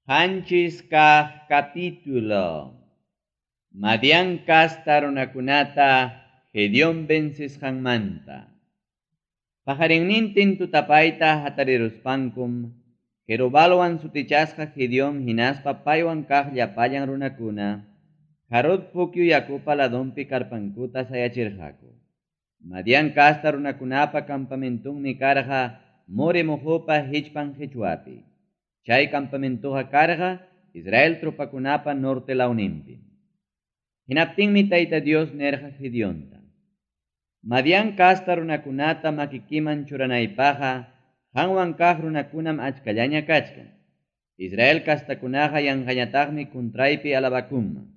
7 kaq capítulo. Madián casta runakunata Gedeón vencisqanmanta. Paqarinnintin tutapayta hatariruspankum Jerobaalwan sutichasqa Gedeón hinaspa paywan kaq llapallan runakuna Harod pukyu yakupa ladonpi karpankuta sayachirqaku. Madián casta runakunapa campamentunmi karqa More moqopa hichpan qichwapi. Chay campamentoqa karqa Israel tropakunapa norte lawninpi. Hinaptinmi Tayta Dios nirqa Gedeonta: Madián casta runakunata makikiman churanaypaqqa qanwan kaq runakunam achkallaña kachkan. Israel castakunaqa yanqañataqmi contraypi alabakunman.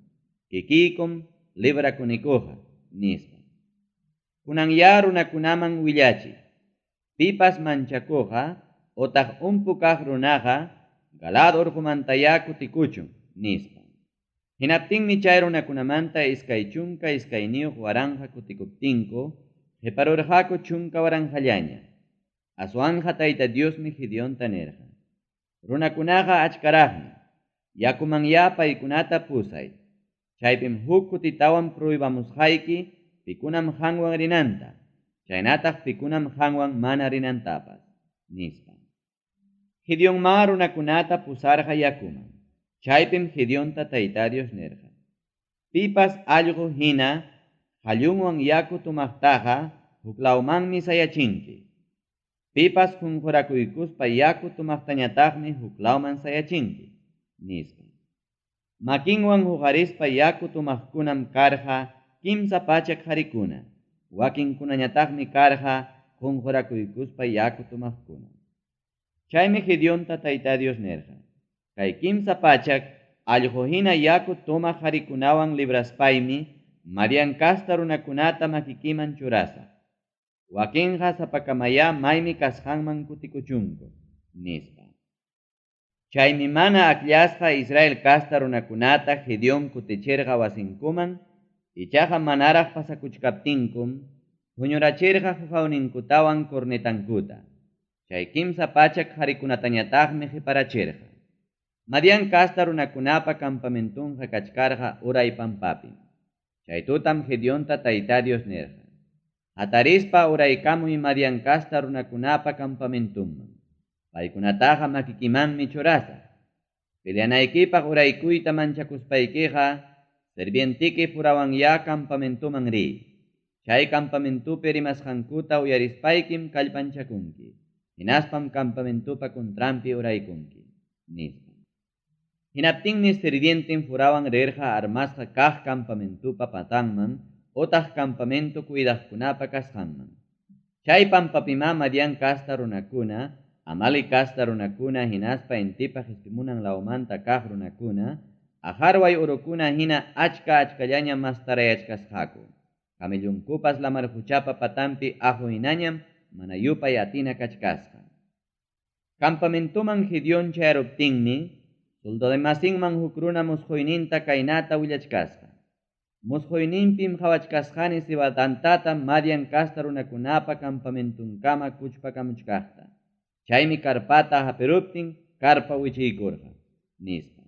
Kikiykum librakunikuqa, nispa. Kunanyá runakunaman willachiy. Pipas manchakuqqa otaq umpu kaq runaqa Galaad urqumantayá kutikuchun, nispa. Hinaptinmi chay runakunamanta 22,000 kutikuptinku, qiparurqaku 10,000llaña. Aswanqa Tayta Diosmi Gedeonta nirqa: Runakunaqa achkaraqmi, yakumanyá paykunata pusay. Chaypim huk kutitawan pruebamusqayki pikunam qanwan rinanta, chaynataq pikunam qanwan mana rinantapas, nispa. Gedeonmá runakunata pusarqa yakuman. Chaypim Gedeonta Tayta Dios nirqa: Pipas allqu hina qallunwan yaku tomaqtaqa huklawmanmi sayachinki. Pipas qunqurakuykuspa yaku tomaqtañataqmi huklawman sayachinki, nispa. Makinwan huqarispa yaku tomaqkunam karqa 300 qarikuna, wakinkunañataqmi karqa qunqurakuykuspa yaku tomaqkuna. Chaymi Gedeonta Tayta Dios nirqa: Kay 300 allqu hina yaku tomaq qarikunawan libraspaymi Madián casta runakunata makikiman churasaq. Wakinqa sapakamayá maymi kasqanman kutikuchunku, nispa. Chaymi mana akllasqa Israel casta runakunata Gedeón kutichirqa wasinkuman, ichaqa manaraq pasakuchkaptinkum huñurachirqa huqawninkutawan cornetankuta. Chay 300 qarikunatañataqmi qiparachirqa. Madián casta runakunapa campamentunqa kachkarqa uray pampapim. Chay tutam Gedeonta Tayta Dios nirqa: Hatarispa uraykamuy Madián casta runakunapa campamentunman. Paykunataqa makikimanmi churasaq. Peleanaykipaq uraykuyta manchakuspaykiqa sirvientiki Furawanyá campamentuman riy. Chay campamentupi rimasqankuta uyarispaykim kallpanchakunki. Hinaspam campamentupa contranpi uraykunki, nispa. Hinaptinmi sirvientin Furawan rirqa armasqa kaq campamentupa patanman otaq campamento cuidaqkunapa kasqanman. Chay pampapimá Madián casta runakuna, Amalec casta runakuna hinaspa intipa qispimunan lawmanta kaq runakuna, aqarway urukuna hina achka achkallaña mastarayachkasqaku. Camellunkupas lamar quchapa patanpi aqu hinañam mana yupay atina kachkasqa. Campamentuman Gedeón chayaruptinmi, soldademasinman huk runa musquyninta kaynata willachkasqa: Musquyninpim qawachkasqani cebada tantata Madián casta runakunapa campamentunkama kuchpakamuchkaqta. Chaymi karpata hapiruptin karpa wichiykurqa, nispa.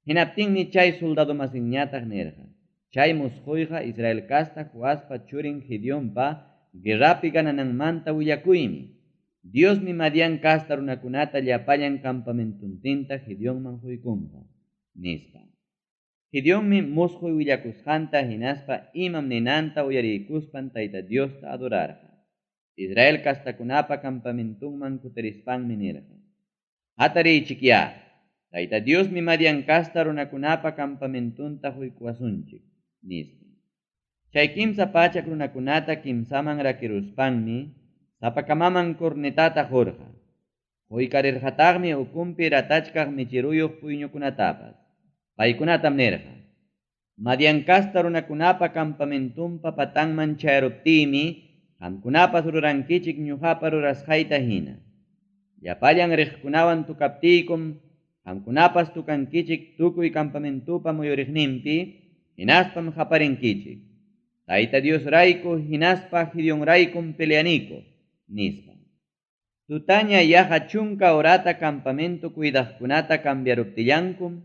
Hinaptinmi chay soldadomasinñataq nirqa: Chay musquyqa Israel casta Joaspa churin Gedeonpa guerrapi ganananmanta willakuymi. Diosmi Madián casta runakunata llapallan campamentuntinta Gedeonman quykunqa, nispa. Gedeonmi musquy willakusqanta hinaspa imam ninanta uyariykuspan Tayta Diosta adorarqa. Israel castakunapa campamentunman kutirispanmi nirqa: Hatariychikyá, Tayta Diosmi Madián casta runakunapa campamentunta quykuwasunchik, nispa. Chay 300 runakunata kimsaman rakiruspanmi sapakamaman cornetata qurqa. Quykarirqataqmi ukunpi ratachkaq michiruyuq puyñukunatapas. Paykunatam nirqa: Madián casta runakunapa campamentunpa patanman chayaruptiymi qamkunapas rurankichik ñuqapa rurasqayta hina. Llapallan riqkunawan tukaptiykum qamkunapas tukankichik tukuy campamentupa muyuriqninpi, hinaspam qaparinkichik: Tayta Dios rayku hinaspa Gedeón raykum peleaniku, nispa. Tutaña yaqa chunka horata campamento cuidaqkunata cambiaruptillankum,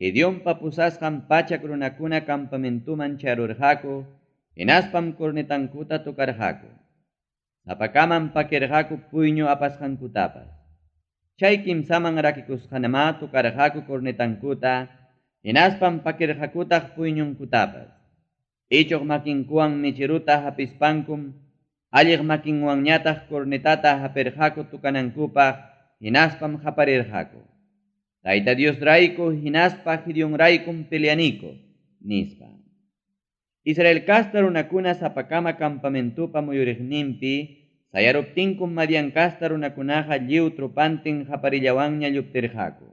Gedeonpa pusasqan 100 runakuna campamentoman chayarurqaku, hinaspam cornetankuta tocarqaku. Sapakamam pakirqaku puyñu apasqankutapas. Chay kimsaman rakikusqanamá tocarqaku cornetankuta, hinaspam pakirqakutaq puyñunkutapas. Ichuq makinkuwan mecheruta hapispankum, alliq makinwanñataq cornetata hapirqaku tukanankupaq, hinaspam qaparirqaku. Tayta Dios rayku hinaspa Gedeón raykum peleaniko, nispa. Israel kasta runakuna sapakama campamentopa muyuriqninpi, sayaruptinkum Madian kasta runakunaqa lliw tropantin qaparillawanña lluptirqaku.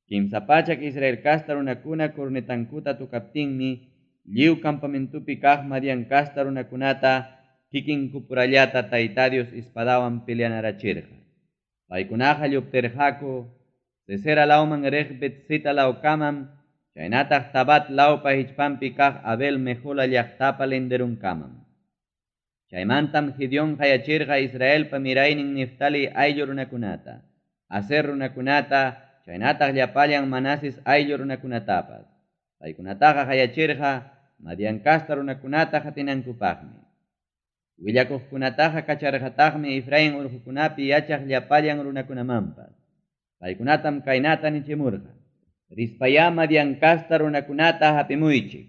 300 Israel kasta runakuna cornetankuta tukaptinmi, lliw campamentopi kaq Madian kasta runakunata kikinkupurallata Tayta Dios espadawan peleanarachirqa. Paykunaqa lluptirqaku, Sesera lawman riq Betsita lawkamam, chaynataq Tabat lawpa hichpanpi kaq Abel Mehola llaqtapa linderunkamam. Chaymantam Gedeón qayachirqa Israelpa miraynin Neftali ayllu runakunata, Aser runakunata, chaynataq llapallan Manases ayllu runakunatapas. Paykunataqa qayachirqa Madian kasta runakunata qatinankupaqmi. Willakuqkunataqa kacharqataqmi Efraín urqukunapi yachaq llapallan runakunamanpas. Paykunatam kaynata nichimurqa. Rispayá Madian kasta runakunata hapimuychik.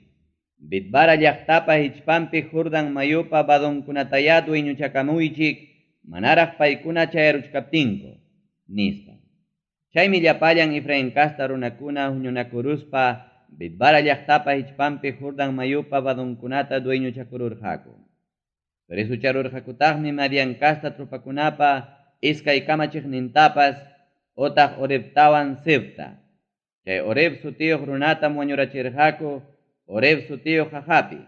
Betbara llaqtapa hichpanpi Jordan mayupa vadonkunatayá dueñochakamuychik, manaraq paykuna chayaruchkaptinku, nispa. Chaymi llapallan Efraín kasta runakuna huñunakuruspa Betbara llaqtapa hichpanpi Jordan mayupa vadonkunata dueñochakururqaku. Presucharurqakutaqmi Madian kasta tropakunapa iskay kamachiqnintapas otaq Orebtawan Zebta. Chay Oreb sutiyuq runatam wañurachirqaku Oreb sutiyuq qaqapi.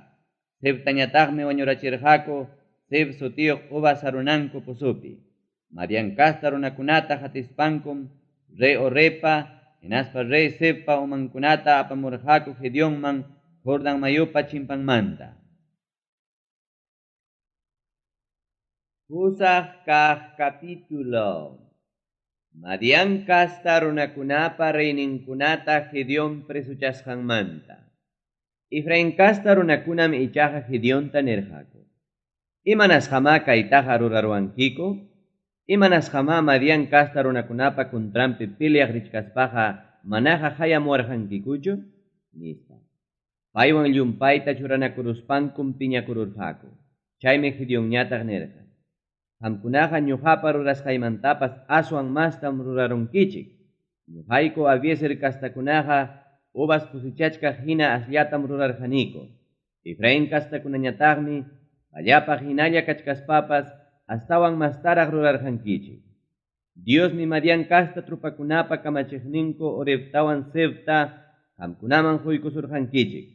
Zebtañataqmi wañurachirqaku Zeb sutiyuq uvas sarunanku pusupi. Madian kasta runakunata hatispankum rey Orebpa hinaspa rey Zebpa umankunata apamurqaku Gedeonman Jordan mayupa chimpanmanta. Pusaq kaq capítulo. Madian kasta runakunapa reyninkunata Gedeón presuchasqanmanta. Efraín kasta runakunam ichaqa Gedeonta nirqaku. Imanasqamá kaytaqa ruraruwankiku? Imanasqamá Madian kasta runakunapa contranpi peleaq richkaspaqa manaqa hayamuwarqankikuchu? Nispa. Paywan llumpayta churanakuruspankum piñakururqaku. Chaymi Gedeonñataq nirqa. Qamkunaqa ñuqapa rurasqaymantapas aswan mastam rurarunkichik. Ñuqayku Abiezer kastakunaqa uvas cosechachkaq hina asllatam rurarqaniku. Efraín kastakunañataqmi allapaq hinalla kachkaspapas astawan mastaraq rurarqankichik. Diosmi Madian kasta tropakunapa kamachiqninku Orebtawan Zebta qamkunaman quykusurqankichik.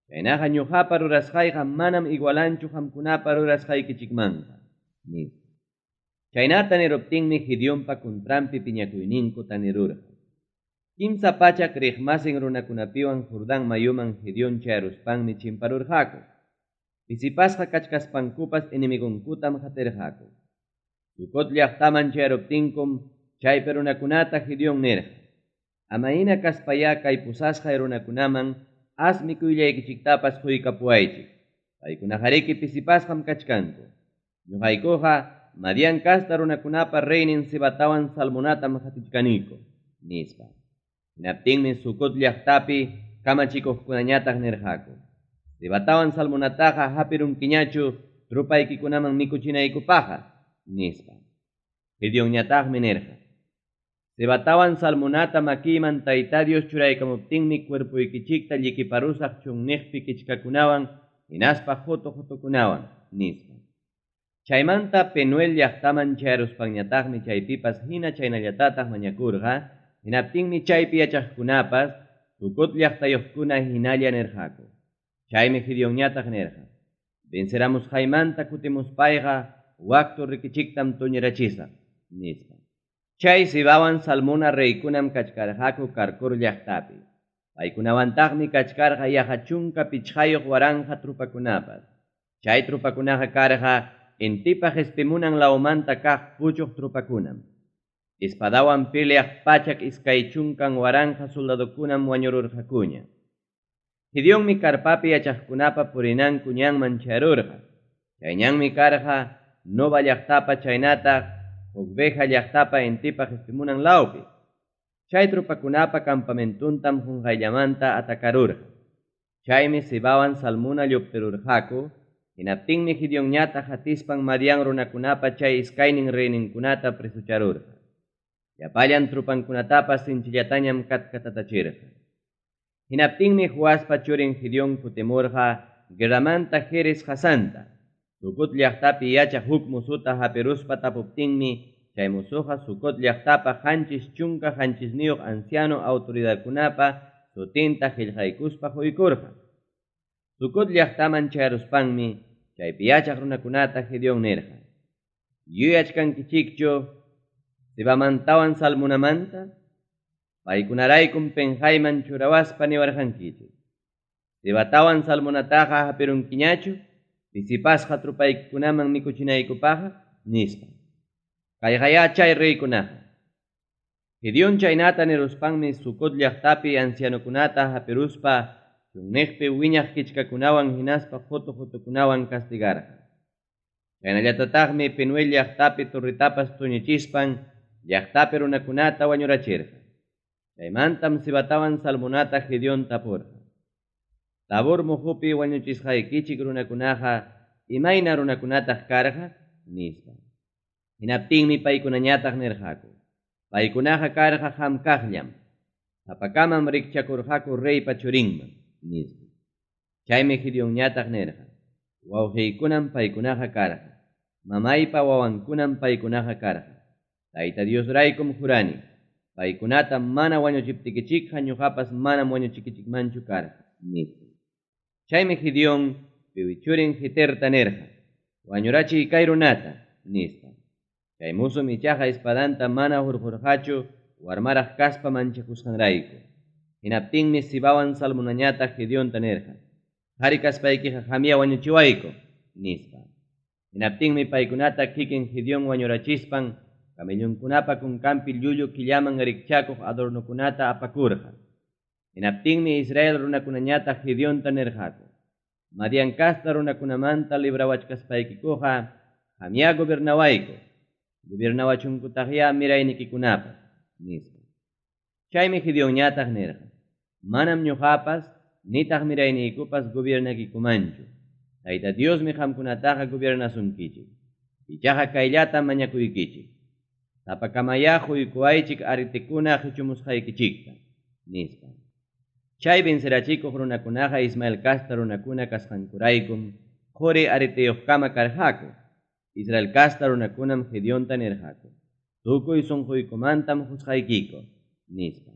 Chaynaqa ñuqapa rurasqayqa manam igualanchu qamkunapa rurasqaykichikmanqa, nispa. Chaynata niruptinmi Gedeonpa contranpi piñakuyninku tanirurqa. 300 riqmasin runakunapiwan Jordán mayuman Gedeón chayaruspanmi chimparurqaku. Pisipasqa kachkaspankupas enemigonkutam qatirqaku. Sucot llaqtaman chayaruptinkum chaypi runakunata Gedeón nirqa. Amayna kaspayá kay pusasqay runakunaman as mikuyllaykichiktapas quykapuwaychik. Paykunaqariki pisipasqam kachkanku. Ñuqaykuqa Madian kasta runakunapa reynin Zebatawan Salmonatam qatichkaniku, nispa. Hinaptinmi Sucot llaqtapi kamachikuqkunañataq nirqaku. Zebatawan Salmonataqa hapirunkiñachu tropaykikunaman mikuchinaykupaqqa, nispa. Gedeonñataqmi nirqa. Zebatawan Salmonata makiyman Tayta Dios churaykamuptinmi cuerpoykichikta llikiparusaq chunniqpi kichkakunawan hinaspa joto-jotokunawan, nispa. Chaymanta Penuel llaqtaman chayaruspanñataqmi chaypipas hina chaynallatataq mañakurqa, hinaptinmi chaypi yachaqkunapas Sucot llaqtayuqkuna hinalla nirqaku. Chaymi Gedeonñataq nirqa. Venceramusqaymanta kutimuspayqa wak torrikichiktam tuñirachisaq, nispa. Chay Zebawan Salmona reykunam kachkarqaku Karkor llaqtapi. Paykunawantaqmi kachkarqa yaqa 15,000 trupakunapas. Chay trupakunaqa karqa intipa qespimunan lawmanta kaq puchuq tropakunam. Espadawan peleaq 120,000 soldadokunam wañururqakuña. Gedeonmi carpapi yachaqkunapa purinanku ñanman chayarurqa. Chay ñanmi karqa Nova llaqtapa chaynataq Jogbeja llaqtapa intipa qespimunan lawpi. Chay tropakunapa campamentuntam qunqayllamanta atacarurqa. Chaymi Zebawan Zalmuna lluptirurqaku, hinaptinmi Gedeonñataq hatispan Madián runakunapa chay iskaynin reyninkunata presocharurqa. Llapallan tropankunatapas sinchillatañam katkatatachirqa. Hinaptinmi Joaspa churin Gedeón kutimurqa guerramanta Jerez qasanta. Sucot llaqtapi yachaq huk musuta hapiruspa tapuptinmi chay musuqa Sucot llaqtapa 77 anciano autoridadkunapa sutinta qillqaykuspa quykurqa. Sucot llaqtaman chayaruspanmi chaypi yachaq runakunata Gedeón nirqa: Yuyachkankichikchu Zebamantawan Zalmunamanta? Paykunaraykum penqayman churawaspa niwarqankichik. Zebatawan Zalmunataqa hapirunkiñachu pisipasqa tropaykikunaman mikuchinaykupaqqa, nispa. Kayqayá chay reykunaqa. Gedeón chaynata niruspanmi Sucot llaqtapi ancianokunata hapiruspa chunniqpi wiñaq kichkakunawan hinaspa qutu-qutukunawan castigarqa. Chaynallatataqmi Penuel llaqtapi torretapas tuñichispan llaqtapi runakunata wañurachirqa. Chaymantam Zebatawan Zalmunata Gedeón tapurqa: Tabor muhupi wañuchisqaykichik runakunaqa imayna runakunataq karqa, nispa. Hinaptinmi paykunañataq nirqaku: Paykunaqa karqa qamkaqllam, sapakamam rikchakurqaku reypa churinman, nispa. Chaymi Gedeonñataq nirqa: Wawqiykunam paykunaqa karqa, mamaypa wawankunam paykunaqa karqa. Tayta Diosraykum jurani, paykunata mana wañuchiptikichikqa ñuqapas manam wañuchikichikmanchu karqa, nispa. Chaymi Gedeón piwi churin Jeterta nirqa: Wañurachiy kay runata, nispa. Chay musum ichaqa espadanta mana hurqurqachu warmaraq kaspa manchakusqanrayku. Hinaptinmi Zebawan Zalmunañataq Gedeonta nirqa: Qhari kaspaykiqa qamya wañuchiwayku, nispa. Hinaptinmi paykunata kikin Gedeón wañurachispan camellonkunapa kunkanpi llullu killaman rikchakuq adornokunata apakurqa. Hinaptinmi Israel runakunañataq Gedeonta nirqaku: Madián casta runakunamanta librawachkaspaykikuqa qamya gobernawayku, gobernawachunkutaqya miraynikikunapas, nispa. Chaymi Gedeonñataq nirqa: Manam ñuqapas nitaq mirayniykupas gobiernakikumanchu. Tayta Diosmi qamkunataqa gobernasunkichik. Ichaqa kayllata mañakuykichik. Sapakamaya quykuwaychik aretekuna qichumusqaykichikta, nispa. Chay vencerachikuq runakunaqa Ismael casta runakuna kasqankuraykum quri areteyuqkama karqaku. Israel casta runakunam Gedeonta nirqaku: Tukuy sunquykumantam qusqaykiku, nispa.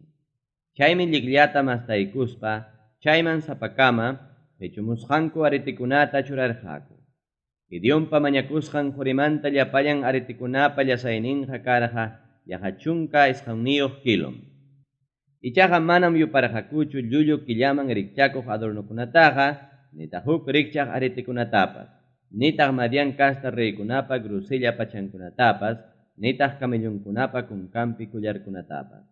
Chaymi llikllata mastaykuspa chayman sapakama qichumusqanku aretekunata churarqaku. Gedeonpa mañakusqan qurimanta llapallan aretekunapa llasayninqa karqa yaqa 19 kilom. Ichaqa manam yuparqakuchu llullu killaman rikchakuq adornokunataqa, nitaq huk rikchaq aretekunatapas, nitaq Madián casta reykunapa grosella pachankunatapas, nitaq camellonkunapa kunkanpi collarkunatapas.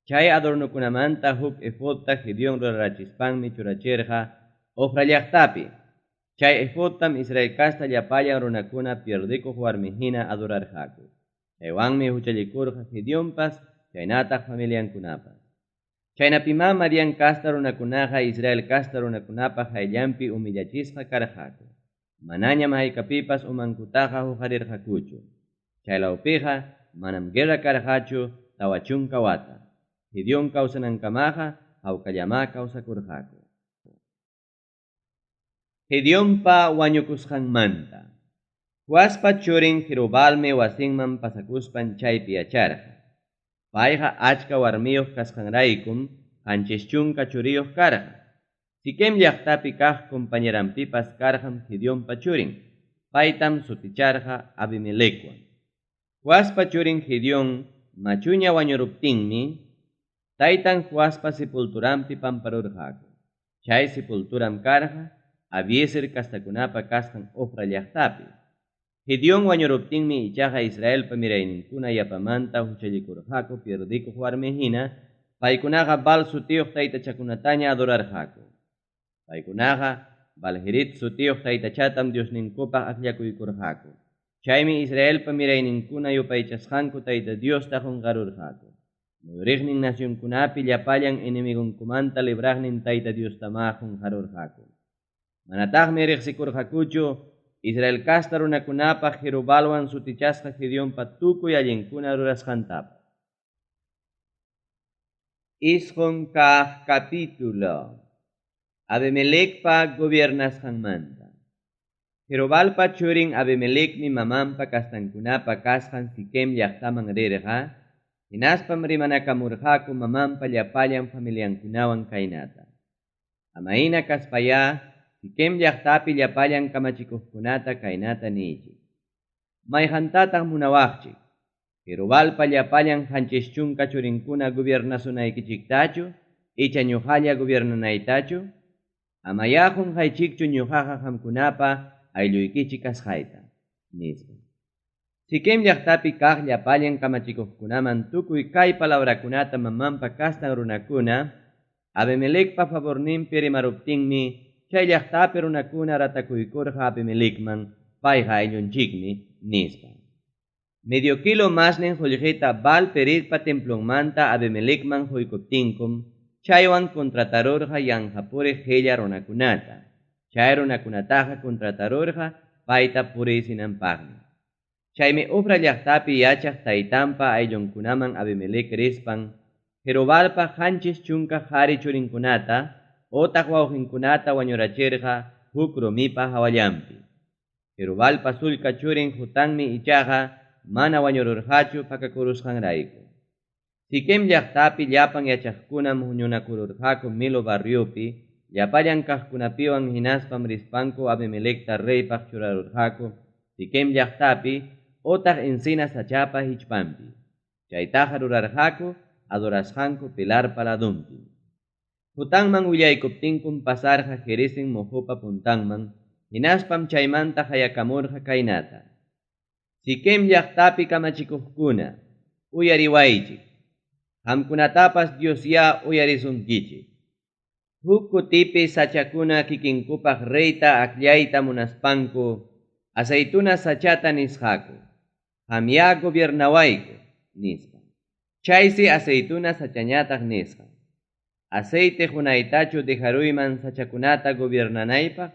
Chay adornokunamanta huk efodta Gedeón rurarachispanmi churachirqa Ofra llaqtapi. Chay efodtam Israel casta llapallan runakuna pierdikuq warmihina adorarqaku. Chaywanmi huchallikurqa Gedeonpas chaynataq familiankunapas. Chaynapimá Madián casta runakunaqa Israel casta runakunapa qayllanpi humillachisqa karqaku. Manañam haykapipas umankutaqa huqarirqakuchu. Chaylawpiqa manam guerra karqachu 40 wata. Gedeón kawsanankamaqa hawkallamá kawsakurqaku. Gedeonpa wañukusqanmanta. Joaspa churin Jerobalmi wasinman pasakuspan chaypi yacharqa. Payqa achka warmiyuq kasqanraykum 70 churiyuq karqa. Siquem llaqtapi kaq compañeranpipas karqam Gedeonpa churin. Paytam suticharqa Abimelecwan. Joaspa churin Gedeón machuña wañuruptinmi taytan Joaspa sepulturanpi pamparurqaku. Chay sepulturam karqa Abiezer castakunapa kasqan Ofra llaqtapi. Gedeón wañuruptinmi ichaqa Israelpa mirayninkuna yapamanta huchallikurqaku pierdikuq warmi hina, paykunaqa Baal sutiyuq taytachakunataña adorarqaku. Paykunaqa Baal-Jerit sutiyuq taytachatam diosninkupaq akllakuykurqaku. Chaymi Israelpa mirayninkuna yupaychasqanku Tayta Diosta qonqarurqaku. Muyuriqnin nacionkunapi llapallan enemigonkumanta libraqnin Tayta Diostamá qonqarurqaku. Manataqmi reqsikurqakuchu Israel casta runakunapaq Jerobaalwan sutichasqa Gedeonpa tukuy allinkuna rurasqantapas. 9 kaq capítulo. Abimelecpa gobiernasqanmanta. Jerobaalpa churin Abimelecmi mamanpa castankunapa kasqan Siquem llaqtaman rirqa, hinaspam rimanakamurqaku mamanpa llapallan familiankunawan kaynata: Amayna kaspayá Siquem llaqtapi llapallan kamachikuqkunata kaynata niychik: Mayqantataq munawaqchik? Jerobaalpa llapallan 70 churinkuna gobiernasunaykichiktachu, icha ñuqalla gobiernanaytachu? Amayá qonqaychikchu ñuqaqa qamkunapa aylluykichik kasqayta, nispa. Siquem llaqtapi kaq llapallan kamachikuqkunaman tukuy kay palabrakunata mamanpa kastan runakuna Abimelecpa favorninpi rimaruptinmi chay llaqtapi runakuna ratakuykurqa Abimelecman, payqa ayllunchikmi, nispa. Medio kilo masnin qollqeta Baal-Peritpa templonmanta Abimelecman qoykuptinkum, chaywan contratarurqa yanqa puriq qella runakunata. Chay runakunataqa contratarurqa payta puriysinanpaqmi. Chaymi Ofra llaqtapi yachaq taytanpa ayllunkunaman Abimelec rispan, Jerobaalpa 70 qari churinkunata otaq wawqinkunata wañurachirqa huk rumipa hawallanpi. Jerobaalpa sullka churin Jotanmi ichaqa mana wañururqachu pakakurusqanrayku. Siquem llaqtapi llapan yachaqkunam huñunakururqaku Milo barriopi, llapallan kaqkunapiwan hinaspam rispanku Abimelecta reypaq churarurqaku Siquem llaqtapi otaq encina sachapa hichpanpi. Chaytaqa rurarqaku adorasqanku pilarpa ladunpi. Jotanman willaykuptinkum pasarqa Gerizim moqopa puntanman, hinaspam chaymanta qayakamurqa kaynata: Siquem llaqtapi kamachikuqkuna, uyariwaychik. Qamkunatapas Diosyá uyarisunkichik. Huk kutipi sachakuna kikinkupaq reyta akllayta munaspanku, aceituna sachata nisqaku: Qamyá gobiernawayku, nispa. Chaysi aceituna sachañataq nisqa: Aceite qunaytachu dejaruyman sachakunata gobiernanaypaq?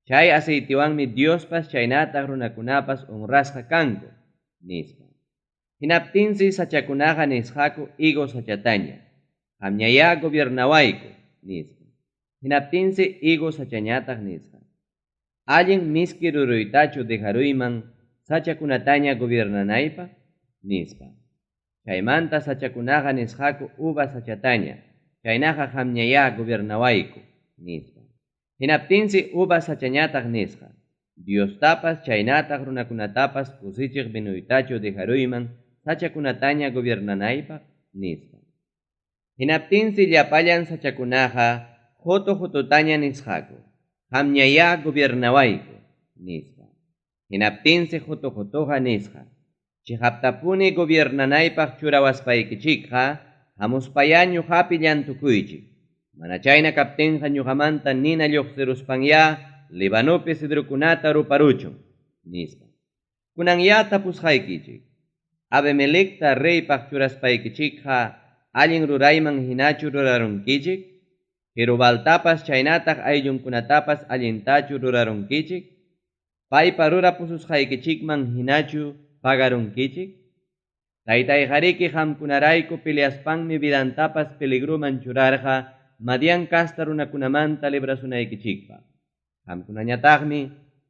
Chay aceitewanmi Diospas chaynataq runakunapas honrasqa kanku, nispa. Hinaptinsi sachakunaqa nisqaku higo sachataña: Qamñayá gobiernawayku, nispa. Hinaptinsi higo sachañataq nisqa: Allin miski ruruytachu dejaruyman sachakunataña gobiernanaypaq? Nispa. Chaymanta sachakunaqa nisqaku uva sachataña: Chaynaqa qamñayá gobiernawayku, nispa. Hinaptinsi uva sachañataq nisqa: Diostapas chaynataq runakunatapas kusichiq vinuytachu dejaruyman sachakunataña gobiernanaypaq? Nispa. Hinaptinsi llapallan sachakunaqa qoto-qotutaña nisqaku: Qamñayá gobiernawayku, nispa. Hinaptinsi qoto-qotoqa nisqa: Chiqaptapuni gobiernanaypaq churawaspaykichikqa, hamuspayá ñuqapi llantukuychik. Mana chayna kaptinqa ñuqamanta nina lluqsiruspanyá Libanopi cedrokunata ruparuchun, nispa. Kunanyá tapusqaykichik: Abimelecta reypaq churaspaykichikqa allin rurayman hinachu rurarunkichik? Jerobaaltapas chaynataq ayllunkunatapas allintachu rurarunkichik? Paypa rurapususqaykichikman hinachu pagarunkichik? Taytayqariki qamkunarayku peleaspanmi vidantapas peligroman churarqa Madián casta runakunamanta librasunaykichikpaq. Qamkunañataqmi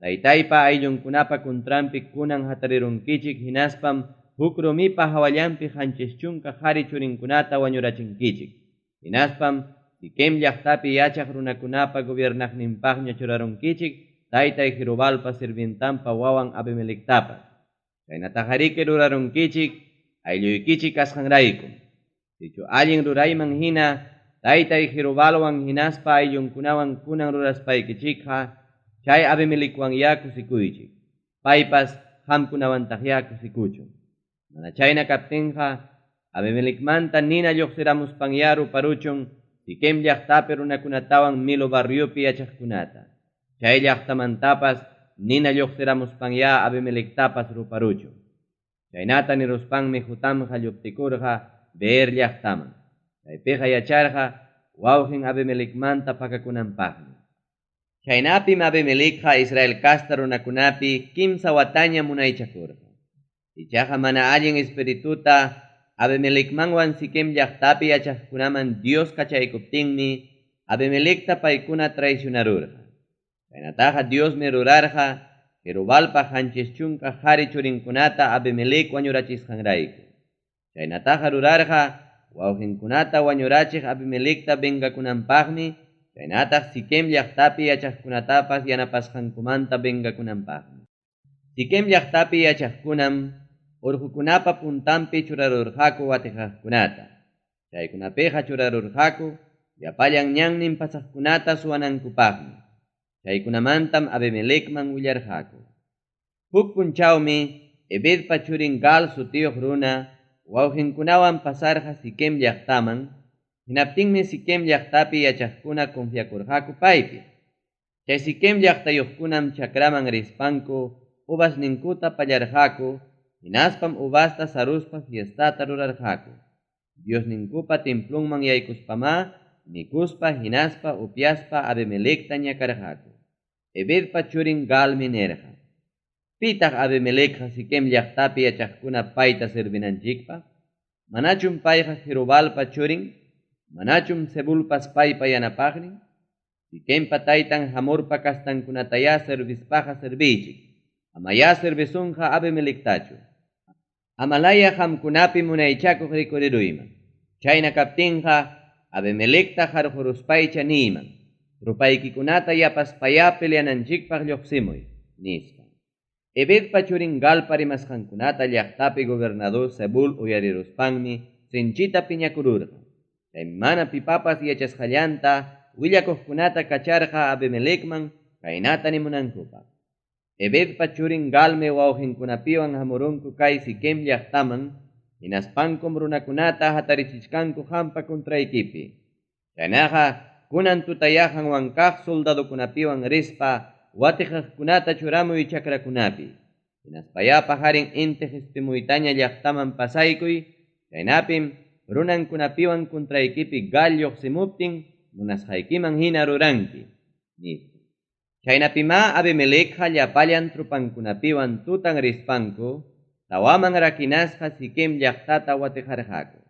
taytaypa ayllunkunapa contranpi kunan hatarirunkichik hinaspam huk rumipa hawallanpi 70 qari churinkunata wañurachinkichik. Hinaspam Siquem llaqtapi yachaq runakunapa gobiernaqninpaqña churarunkichik taytay Jerobaalpa sirvientanpa wawan Abimelectapas. Chaynataqariki rurarunkichik aylluykichik kasqanraykum. Sichu allin rurayman hina taytay Jerobaalwan hinaspa ayllunkunawan kunan ruraspaykichikqa, chay Abimelecwanyá kusikuychik. Paypas qamkunawantaqyá kusikuchun. Mana chayna kaptinqa, Abimelecmanta nina lluqsiramuspanyá ruparuchun Siquem llaqtapi runakunatawan Milo barriopi yachaqkunata. Chay llaqtamantapas nina lluqsiramuspanyá Abimelectapas ruparuchun. Chaynata niruspanmi Jotamqa lluptikurqa Beer llaqtaman. Chaypiqa yacharqa wawqin Abimelecmanta pakakunanpaqmi. Chaynapim Abimelecqa Israel casta runakunapi 3 wataña munaychakurqa. Ichaqa mana allin espirituta Abimelecmanwan Siquem llaqtapi yachaqkunaman Dios kachaykuptinmi Abimelecta paykuna traicionarurqa. Chaynataqa Diosmi rurarqa Jerobalpa 70 qhari churinkunata Abimelec wañurachisqanrayku. Chaynataqa rurarqa wawqinkunata wañurachiq Abimelecta vengakunanpaqmi, chaynataq Siquem llaqtapi yachaqkunatapas yanapasqankumanta vengakunanpaqmi. Siquem llaqtapi yachaqkunam urqukunapa puntanpi churarurqaku watiqaqkunata. Chaykunapiqa churarurqaku llapallan ñannin pasaqkunata suwanankupaqmi. Chaykunamantam Abimelecman willarqaku. Huk punchawmi Ebedpa churin Gaal sutiyuq runa wawqinkunawan pasarqa Siquem llaqtaman, hinaptinmi Siquem llaqtapi yachaqkuna confiakurqaku paypi. Chay Siquem llaqtayuqkunam chakraman rispanku uvasninkuta pallarqaku, hinaspam uvasta saruspa fiestata rurarqaku. Diosninkupa templonman yaykuspamá mikuspa hinaspa upyaspa Abimelecta ñakarqaku. Ebedpa churin Gaalmi nirqa: Pitaq Abimelecqa Siquem llaqtapi yachaqkuna payta servinanchikpaq? Manachum payqa Jerobalpa churin? Manachum Zebulpas paypa yanapaqnin? Siquempa taytan Hamorpa kastankunatayá servispaqa serviychik. Amayá servisunqa Abimelectachu. Amalaya qamkunapi munaychakuq rikuriruyman. Chayna kaptinqa Abimelecta qarquruspaycha niyman. Rupaykikunata yapaspayá peleananchikpaq lluqsimuy, nispa. Ebedpa churin Gaalpa rimasqankunata llaqtapi gobernador Zebul uyariruspanmi sinchita piñakururqa. Chaymi mana pipapas yachasqallanta willakuqkunata kacharqa Abimelecman kaynata nimunankupaq. Ebedpa churin Gaalmi wawqinkunapiwan hamurunku kay Siquem llaqtaman, hinaspankum runakunata hatarichichkanku qampa contraykipi. Chaynaqa kunan tutayahanwan kaq soldadokunapiwan rispa watiqaqkunata churamuy chakrakunapi. Hinaspayá pajarin inti qispimuytaña llaqtaman pasaykuy, chaynapim runankunapiwan contraykipi Gaal lluqsimuptin munasqaykiman hina ruranki, nispa. Chaynapimá Abimelecqa llapallan trupankunapiwan tutan rispanku tawaman rakinasqa Siquem llaqtata watiqarqaku.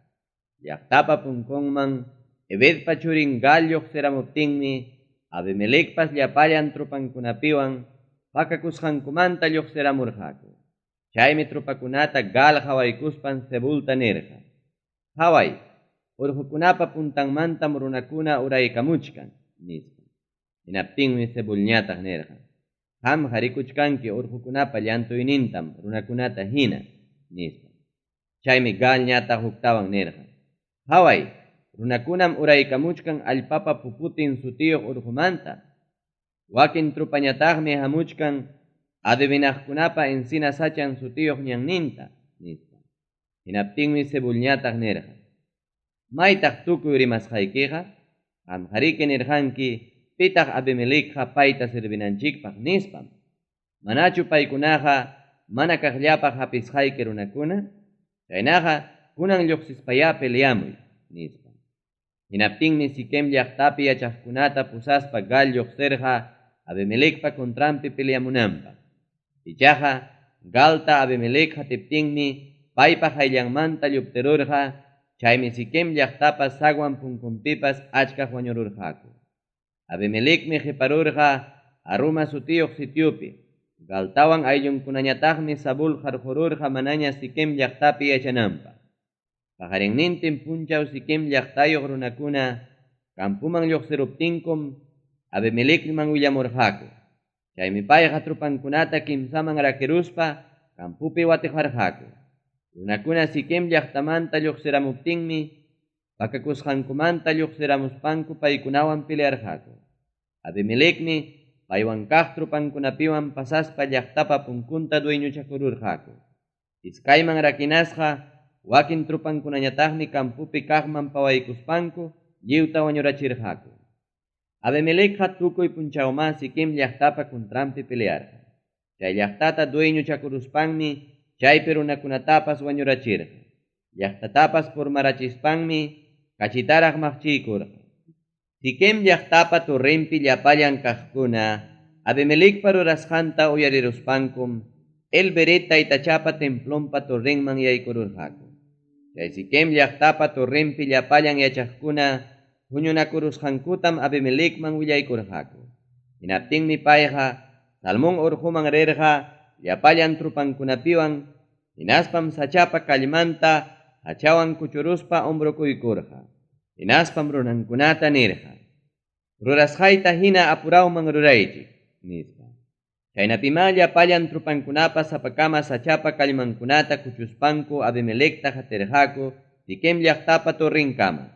Llaqtapa punkunman Ebedpa churin Gaal lluqsiramuptinmi Abimelecpas llapallan trupankunapiwan pakakusqankumanta lluqsiramurqaku. Chaymi trupakunata Gaal hawaykuspan Zebulta nirqa: Haway, urqukunapa puntanmantam runakuna uraykamuchkan, nispa. Hinaptinmi Zebulñataq nirqa: Qamqa rikuchkanki urqukunapa llantuynintam runakunata hina, nispa. Chaymi Gaalñataq huktawan nirqa: Haway, runakunam uraykamuchkan allpapa puputin sutiyuq urqumanta. Wakin trupañataqmi hamuchkan adivinaqkunapa encina sachan sutiyuq ñanninta, nispa. Hinaptinmi Zebulñataq nirqa: Maytaq tukuy rimasqaykiqa? Qamqariki nirqanki pitaq Abimelecqa payta servinanchikpaq, nispam. Manachu paykunaqa mana kaqllapaq hapisqayki runakuna? Chaynaqa kunan lluqsispayá peleamuy, nispa. Hinaptinmi Siquem llaqtapi yachaqkunata pusaspa Gaal lluqsirqa Abimelecpa contranpi peleamunanpaq. Ichaqa Gaalta Abimelec hatiptinmi paypa hayllanmanta lluptirurqa, chaymi Siquem llaqtapa sagwan punkunpipas achkaq wañururqaku. Abimelecmi qiparurqa Aruma sutiyuq sitiopi. Gaaltawan ayllunkunañataqmi Zabul qarqururqa manaña Siquem llaqtapi yachananpaq. Paqarinnintin punchaw Siquem llaqtayuq runakuna campuman lluqsiruptinkum Abimelecman willamurqaku. Chaymi payqa trupankunata kimsaman rakiruspa campupi watiqarqaku. Runakuna Siquem llaqtamanta lluqsiramuptinmi pakakusqankumanta lluqsiramuspanku paykunawan pelearqaku. Abimelecmi paywan kaq tropankunapiwan pasaspa llaqtapa punkunta dueñochakururqaku. Iskayman rakinasqa wakin tropankunañataqmi campopi kaqman pawaykuspanku lliwta wañurachirqaku. Abimelecqa tukuy punchawmá Siquem llaqtapa contranpi pelearqa. Chay llaqtata dueñochakuruspanmi chaypi runakunatapas wañurachirqa. Llaqtatapas purmarachispanmi kachitaraq maqchiykurqa. Siquem llaqtapa torrenpi llapallan kaqkuna Abimelecpa rurasqanta uyariruspankum El-Berit taytachapa templonpa torrenman yaykururqaku. Chay Siquem llaqtapa torrenpi llapallan yachaqkuna huñunakurusqankutam Abimelecman willaykurqaku. Hinaptinmi payqa Salmón urquman rirqa llapallan tropankunapiwan, hinaspam sachapa kallmanta hachawan kuchuruspa hombrokuykurqa. Hinaspam runankunata nirqa: Rurasqayta hina apurawman ruraychik, nispa. Chaynapimá llapallan tropankunapas sapakama sachapa kallmankunata kuchuspanku Abimelecta qatirqaku Siquem llaqtapa torrenkama.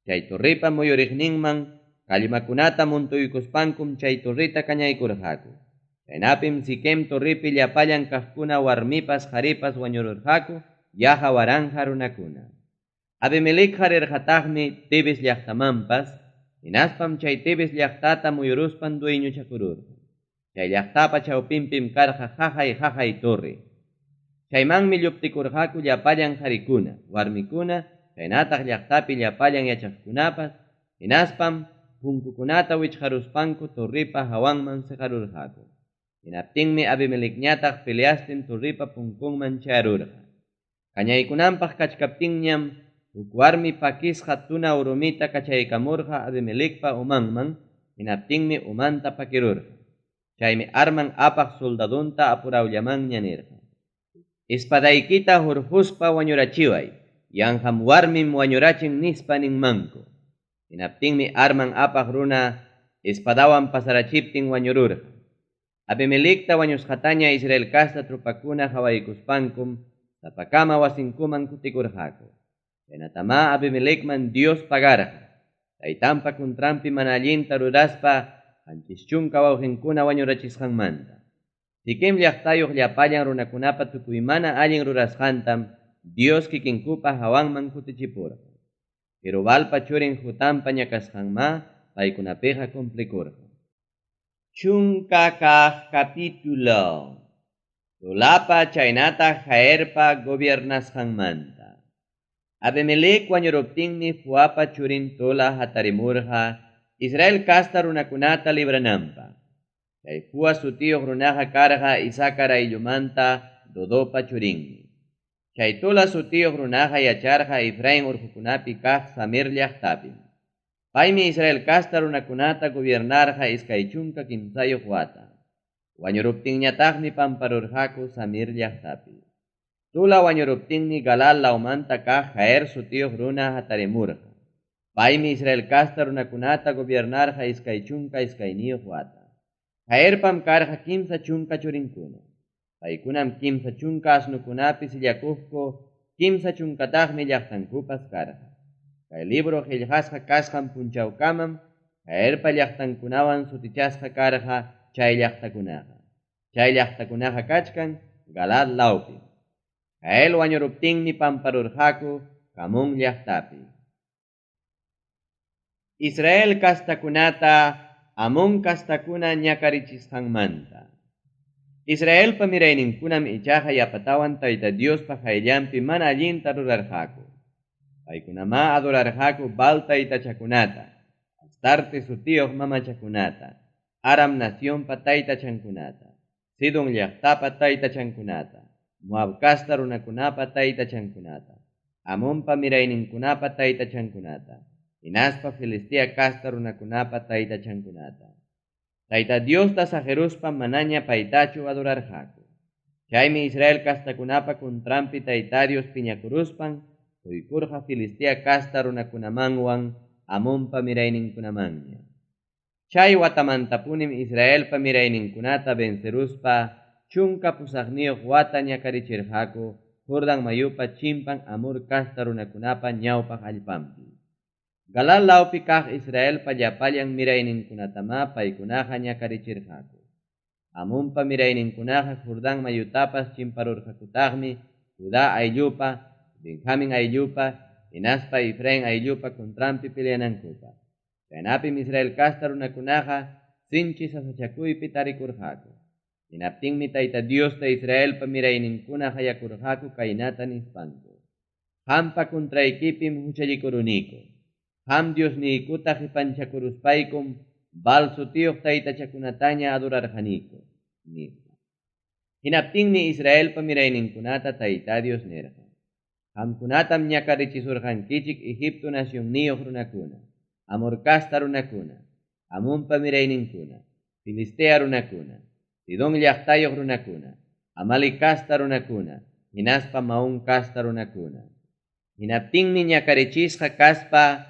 Chay torrepa muyuriqninman kallmakunata montuykuspankum chay torreta kañaykurqaku. Chaynapim Siquem torrepi llapallan kaqkuna warmipas qaripas wañururqaku yaqa 1000 runakuna. Abimelecqa rirqataqmi Tebes llaqtamanpas, hinaspam chay Tebes llaqtata muyuruspan dueñochakururqa. Chay llaqtapa chawpinpim karqa qaqay torre. Chaymanmi lluptikurqaku llapallan qarikuna, warmikuna, chaynataq llaqtapi llapallan yachaqkunapas, hinaspam punkukunata wichqaruspanku torrepa hawanman seqarurqaku. Hinaptinmi Abimelecñataq peleastin torrepa punkunman chayarurqa. Kañaykunanpaq kachkaptinñam huk warmi pakisqa tuna urumita kachaykamurqa Abimelecpa umanman, hinaptinmi umanta pakirurqa. Chaymi arman apaq soldadonta apurawllamanña nirqa: Espadaykita hurquspa wañurachiway, yanqam warmim wañurachin nispa ninmanku. Hinaptinmi arman apaq runa espadawan pasarachiptin wañururqa. Abimelecta wañusqataña Israel casta tropakuna qawaykuspankum sapakama wasinkuman kutikurqaku. Chaynatamá Abimelecman Dios pagarqa, taytanpa contranpi mana allinta ruraspa 70 wawqinkuna wañurachisqanmanta. Siquem llaqtayuq llapallan runakunapa tukuy mana allin rurasqantam Dios kikinkupa hawanman kutichipurqa. Jerobalpa churin Jotampa ñakasqanmá paykunapiqa cumplikurqa. 10 kaq capítulo. Tolapa chaynataq Jaerpa gobiernasqanmanta. Abimelec wañuruptinmi Fuapa churin Tola hatarimurqa Israel casta runakunata librananpaq. Chay Fua sutiyuq runaqa karqa Isacar ayllumanta Dodopa churinmi. Chay Tola sutiyuq runaqa yacharqa Efraín urqukunapi kaq Samir llaqtapim. Paymi Israel casta runakunata gobiernarqa 23 wata. Wañuruptinñataqmi pamparurqaku Samir llaqtapi. Tola wañuruptinmi Galal lawmanta kaq Jaer sutiyuq runa hatarimurqa. Paymi Israel casta runakunata gobiernarqa 22 wata. Jaerpam karqa 30 churinkuna. Paykunam 30 asnukunapi sillakuqku, 30taqmi llaqtankupas karqa. Kay libro qillqasqa kasqan punchawkamam Jaerpa llaqtankunawan sutichasqa karqa chay llaqtakunaqa. Chay llaqtakunaqa kachkan Galad lawpi. Jael wañuruptinmi pamparurqaku Camón llaqtapi. Israel kastakunata Amón kastakuna ñakarichisqanmanta. Israelpa mirayninkunam ichaqa yapatawan Tayta Diospa qayllanpi mana allinta rurarqaku. Paykunamá adorarqaku Baal taytachakunata, Astarte sutiyuq mamachakunata, Aram nacionpa taytachankunata, Sidon llaqtapa taytachankunata, Moab casta runakunapa taytachankunata, Amonpa mirayninkunapa taytachankunata, hinaspa Filistea casta runakunapa taytachankunata. Tayta Diosta saqiruspa manaña paytachu adorarqaku. Chaymi Israel kastakunapa contranpi Tayta Dios piñakuruspan quykurqa Filistea casta runakunamanwan Amonpa mirayninkunamanña. Chay watamantapunim Israelpa mirayninkunata venceruspa 18 wata ñakarichirqaku Jordan mayupa chimpan Amor casta runakunapa ñawpaq allpanpi. Galaad lawpi kaq Israelpa llapallan mirayninkunatamá paykunaqa ñakarichirqaku. Amonpa mirayninkunaqa Jordán mayutapas chimparurqakutaqmi Judá ayllupa, Benjamín ayllupa hinaspa Efraín ayllupa contranpi peleanankupaq. Chaynapim Israel casta runakunaqa sinchi sasachakuypi tarikurqaku. Hinaptinmi Tayta Diosta Israelpa mirayninkuna qayakurqaku kaynata nispanku: Qampa contraykipim huchallikuruniku. Qam Diosniykuta qepanchakuruspaykum Baal sutiyuq taytachakunataña adorarqaniku, nispa. Hinaptinmi Israelpa mirayninkunata Tayta Dios nirqa: Qamkunatam ñakarichisurqankichik Egipto nacionniyuq runakuna, Amor casta runakuna, Amonpa mirayninkuna, Filistea runakuna, Sidón llaqtayuq runakuna, Amalec casta runakuna hinaspa Maón casta runakuna. Hinaptinmi ñakarichisqa kaspa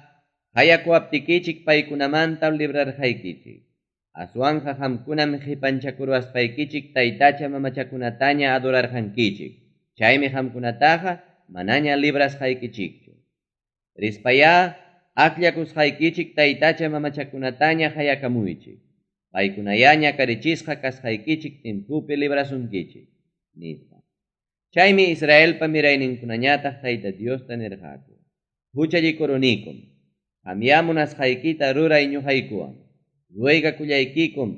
qayakuwaptikichik paykunamanta librarqaykichik. Aswanqa qamkunam qepanchakuruwaspaykichik taytacha mamachakunataña adorarqankichik, chaymi qamkunataqa manaña librasqaykichikchu. Rispayá akllakusqaykichik taytacha mamachakunataña qayakamuychik. Paykunayá ñakarichisqa kasqaykichik tiempopi librasunkichik, nispa. Chaymi Israelpa mirayninkunañataq Tayta Diosta nirqaku: Huchallikurunikum. Qamyá munasqaykita ruray ñuqaykuwan. Ruegakullaykikum,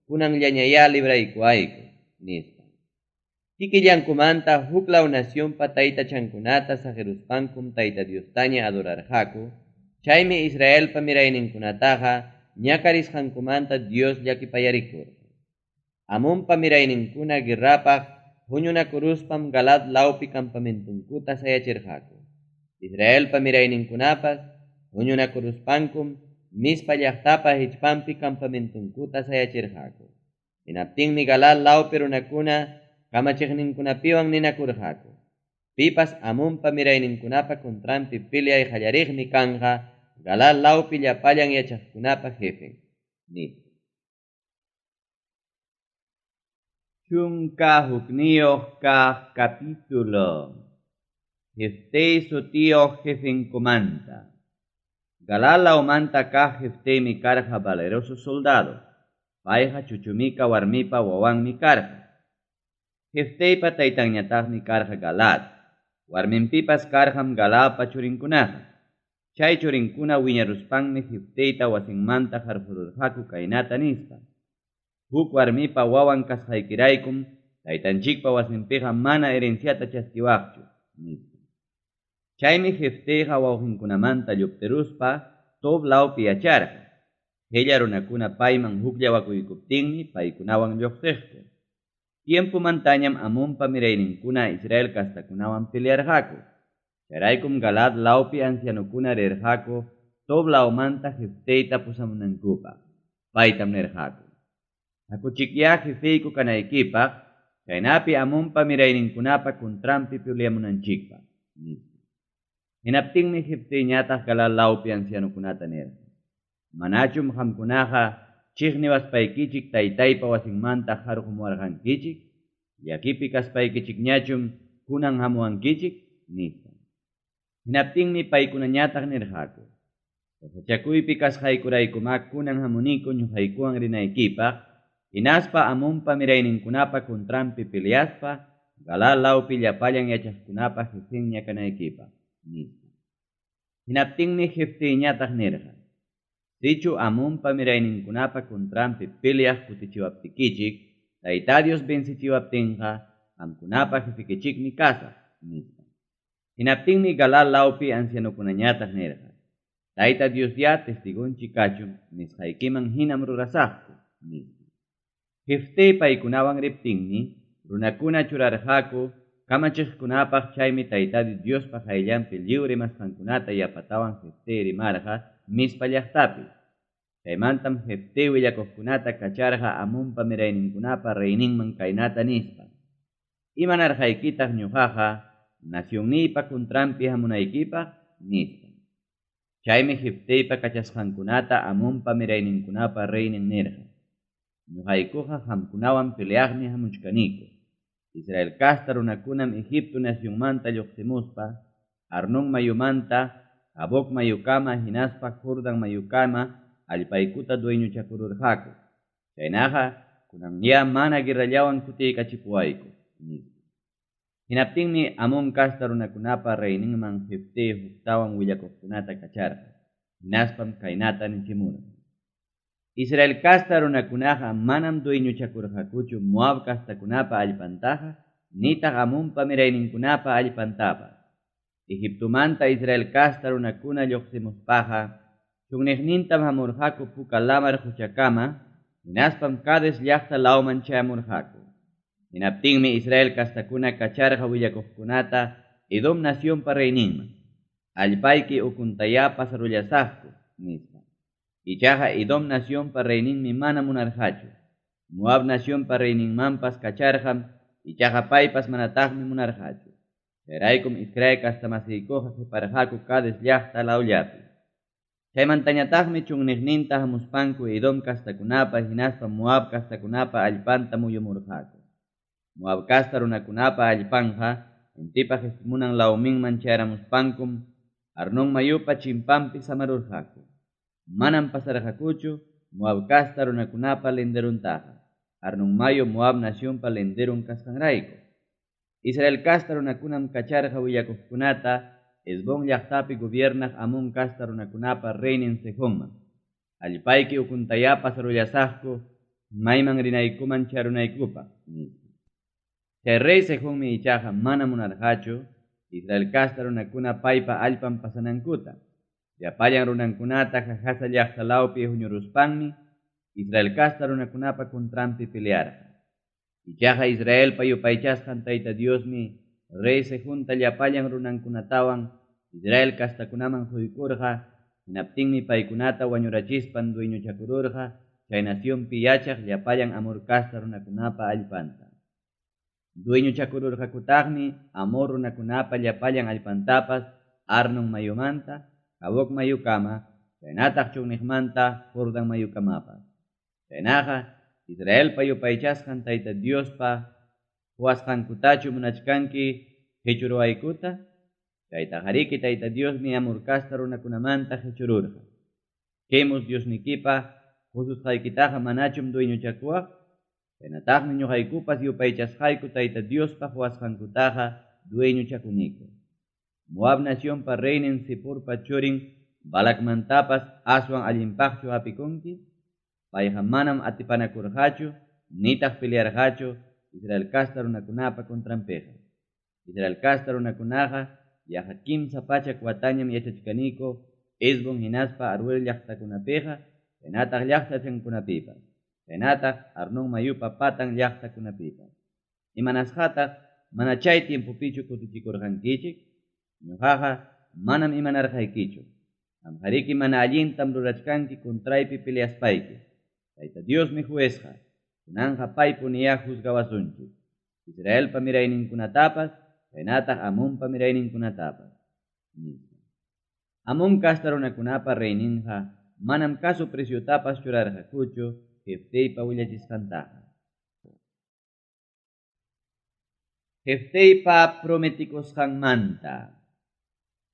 kunanllañayá libraykuwayku, nispa. Kikillankumanta huklaw nacionpa taytachankunata saqeruspankum Tayta Diostaña adorarqaku, chaymi Israelpa mirayninkunataqa ñakarisqankumanta Dios llakipayarikurqa. Amonpa mirayninkuna guerrapaq huñunakuruspam Galaad lawpi campamentonkuta sayachirqaku. Israelpa mirayninkunapas huñunakuruspankum Mizpa llaqtapa hichpanpi campamentonkuta sayachirqaku. Hinaptinmi Galaad lawpi runakuna kamachiqninkunapiwan ninakurqaku: Pipas Amonpa mirayninkunapa contranpi peleay qallariqmi kanqa Galaad lawpi llapallan yachaqkunapa jefen, nispa. 11 kaq capítulo. Jeftey sutiyuq jefenkumanta. Galaad lawmanta kaq Jefteymi karqa valeroso soldado. Payqa chuchumika warmipa wawanmi karqa. Jefteypa taytanñataqmi karqa Galaad. Warminpipas karqam Galaadpa churinkunaqa. Chay churinkuna wiñaruspanmi Jefteyta wasinmanta qarqururqaku kaynata nispa: Huk warmipa wawan kasqaykiraykum taytanchikpa wasinpiqa mana herenciata chaskiwaqchu, nispa. Chaymi Jefteyqa wawqinkunamanta lluptiruspa Tob lawpi yacharqa. Qella runakuna payman hukllawakuykuptinmi paykunawan lluqsiqku. Tiempomantañam Amonpa mirayninkuna Israel castakunawan pelearqaku. Chayraykum Galaad lawpi ancianokuna rirqaku Tob lawmanta Jefteyta pusamunankupaq. Paytam nirqaku: Hakuchikyá jefeyku kanaykipaq, chaynapi Amonpa mirayninkunapa contranpi peleamunanchikpaq, nispa. Hinaptinmi Jefteyñataq Galaad lawpi ancianokunata nirqa: Manachum qamkunaqa chiqniwaspaykichik taytaypa wasinmanta qarqumuwarqankichik? Llakipi kaspaykichikñachum kunan hamuwankichik? Nispa. Hinaptinmi paykunañataq nirqaku: Sasachakuypi kasqaykuraykumá kunan hamuniku ñuqaykuwan rinaykipaq, hinaspa Amonpa mirayninkunapa contranpi peleaspa Galaad lawpi llapallan yachaqkunapa jefenña kanaykipaq, nispa. Hinaptinmi Jefteyñataq nirqa: Sichu Amonpa mirayninkunapa contranpi peleaq kutichiwaptikichik, Tayta Dios vencechiwaptinqa, qamkunapa jefekichikmi kasaq, nispa. Hinaptinmi Galaad lawpi ancianokunañataq nirqa: Tayta Diosyá testigonchik kachun, nisqaykiman hinam rurasaqku, nispa. Jeftey paykunawan riptinmi runakuna churarqaku kamachiqkunapaq, chaymi Tayta Diospa qayllanpi lliw rimasqankunata yapatawan Jeftey rimarqa Mizpa llaqtapi. Chaymantam Jeftey willakuqkunata kacharqa Amonpa mirayninkunapa reyninman kaynata nispa: Imanarqaykitaq ñuqaqa nacionniypa contranpi hamunaykipaq? Nispa. Chaymi Jefteypa kachasqankunata Amonpa mirayninkunapa reynin nirqa: Ñuqaykuqa qamkunawan peleaqmi hamuchkaniku. Israel casta runakunam Egipto nacionmanta lluqsimuspa Arnón mayumanta Jaboc mayukama hinaspa Jordan mayukama allpaykuta dueñochakururqaku. Chaynaqa, kunanyá mana guerrallawan kutiykachipuwayku, nispa. Hinaptinmi Amón casta runakunapa reyninman Jefté huktawan willakuqkunata kacharqa, hinaspam kaynata nichimurqa: Israel casta runakunaqa manam dueñochakurqakuchu Moab castakunapa allpantaqa nitaq Amonpa mirayninkunapa allpantapas. Egiptomanta Israel casta runakuna lluqsimuspaqa chunniqnintam hamurqaku Puka Lamar quchakama, hinaspam Cades llaqta lawman chayamurqaku. Hinaptinmi Israel castakuna kacharqa willakuqkunata Edom nacionpa reyninman: Allpayki ukuntayá pasarullasaqku, nispa. Ichaqa Edom nacionpa reyninmi mana munarqachu. Moab nacionpa reyninmanpas kacharqam, ichaqa paypas manataqmi munarqachu. Chayraykum Israel castamasiykuqa qiparqaku Cades llaqta lawllapi. Chaymantañataqmi chunniqninta hamuspanku Edom castakunapa hinaspa Moab castakunapa allpanta muyumurqaku. Moab casta runakunapa allpanqa intipa qispimunan lawninman chayaramuspankum Arnón mayupa chimpanpi samarurqaku. Manam pasarqakuchu Moab casta runakunapa linderuntaqa, Arnón mayu Moab nacionpa linderun kasqanrayku. Israel casta runakunam kacharqa willakuqkunata Hesbón llaqtapi gobiernaq Amón casta runakunapa reynin Sehonman: Allpayki ukuntayá pasarullasaqku mayman rinaykuman charunaykupaq, nispa. Chay rey Sehonmi ichaqa mana munarqachu Israel casta runakuna paypa allpan pasanankuta. Llapallan runankunata Jahaza llaqta lawpi huñuruspanmi Israel casta runakunapa contranpi pelearqa. Ichaqa Israelpa yupaychasqan Tayta Diosmi rey Sehonta llapallan runankunatawan Israel castakunaman quykurqa, hinaptinmi paykunata wañurachispan dueñochakururqa chay nacionpi yachaq llapallan Amor casta runakunapa allpanta. Dueñochakururqakutaqmi Amor runakunapa llapallan allpantapas Arnon mayumanta, Jaboc mayukama, chaynataq chunniqmanta Jordan mayukamapas. Chaynaqa, Israelpa yupaychasqan Tayta Diospa quwasqankutachu munachkanki qichuruwaykuta? Chaytaqariki Tayta Diosmi Amor casta runakunamanta qichururqa. Quemos Diosnikipa qususqaykitaqa manachum dueñochakuwaq? Chaynataqmi ñuqaykupas yupaychasqayku Tayta Diospa quwasqankutaqa dueñochakuniku. Moab nacionpa reynin Ziporpa churin Balacmantapas aswan allinpaqchu hapikunki? Payqa manam atipanakurqachu nitaq pelearqachu Israel casta runakunapa contranpiqa. Israel casta runakunaqa yaqa 300 watañam yachachkaniku Hesbón hinaspa Aroer llaqtakunapiqa, chaynataq llaqtachankunapipas, chaynataq Arnón mayupa patan llaqtakunapipas. Imanasqataq mana chay tiempopichu kutichikurqankichik? Ñuqaqa manam imanarqaykichu. Qamqariki mana allintam rurachkanki contraypi peleaspayki. Tayta Diosmi juezqa, kunanqa paypuniyá juzgawasunchik. Israelpa mirayninkunatapas, chaynataq Amonpa mirayninkunatapas, nispa. Amón casta runakunapa reyninqa manam caso preciotapas churarqakuchu Jefteypa willachisqantaqa. Jefteypa prometikusqanmanta.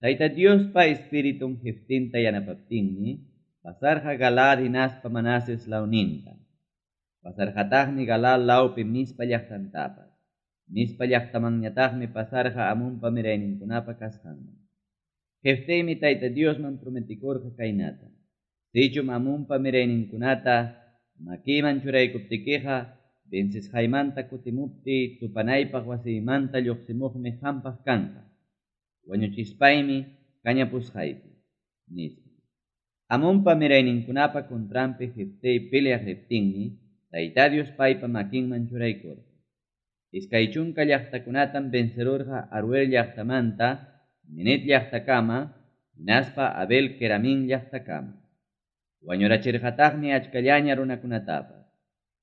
Tayta Diospa espiritun Jeftinta yanapaptinmi pasarqa Galaad hinaspa Manases lawninta. Pasarqataqmi Galaad lawpi Mizpa llaqtantapas. Mizpa llaqtamanñataqmi pasarqa Amonpa mirayninkunapa kasqanman. Jefteymi Tayta Diosman prometikurqa kaynata: Sichum Amonpa mirayninkunata makiyman churaykuptikiqa, vencesqaymanta kutimuptiy tupanaypaq wasiymanta lluqsimuqmi qampaq kanqa. Wañuchispaymi kañapusqayki, nispa. Amonpa mirayninkunapa contranpi Jeftey peleaq riptinmi Tayta Dios paypa makinman churaykurqa. 20 llaqtakunatam vencerurqa Aroer llaqtamanta Minit llaqtakama, hinaspa Abel Keramín llaqtakama. Wañurachirqataqmi achkallaña runakunatapas.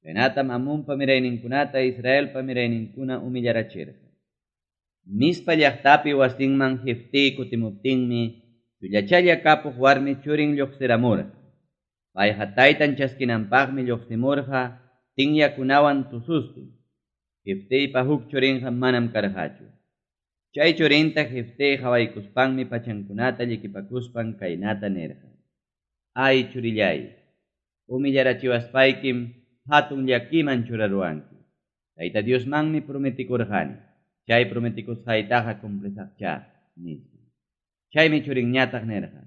Chaynatam Amonpa mirayninkunata Israelpa mirayninkuna humillarachirqa. Mizpa llaqtapi wasinman Jeftey kutimuptinmi chullachalla kapuq warmi churin lluqsiramurqa. Payqa taytan chaskinanpaqmi lluqsimurqa tinyakunawan tusustin. Jefteypa huk churinqa manam karqachu. Chay churinta Jeftey qawaykuspanmi pachankunata llikipakuspan kaynata nirqa, Ay churilláy, humillarachiwaspaykim hatun llakiman churaruwanki. Tayta Diosmanmi prometikurqani, chay prometikusqaytaqa cumplisaqchá, nispa. Chaymi churinñataq nirqa,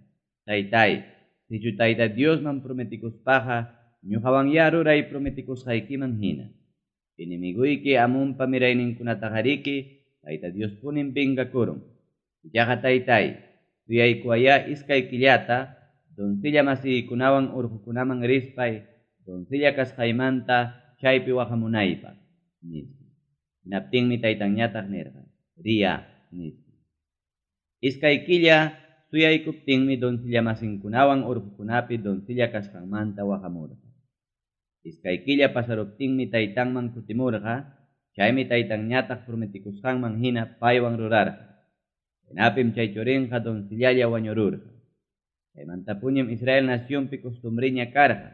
Taytáy, sichu Tayta Diosman prometikuspaqa ñoqawanyá ruray prometikusqaykiman hina. Enemigoyki Amonpa mirayninkunataqariki Tayta Diospunim vengakurun. Ichaqa taytáy, suyaykuwayá iskay killata doncella masiykunawan orqokunaman rispay doncella kasqaymanta chaypi waqamunaypaq, nispa. Hinaptinmi taytanñataq nirqa, Riyá, nispa. Iskay killa suyaykuptinmi doncellamasinkunawan orqokunapi doncella kasqanmanta waqamurqa. Iskay killa pasaruptinmi taytanman kutimurqa, chaymi taytanñataq prometikusqanman hina paywan rurarqa. Chaynapim chay churinqa doncellalla wañururqa. Chaymantapuñim Israel nacionpi costumbreña karqa.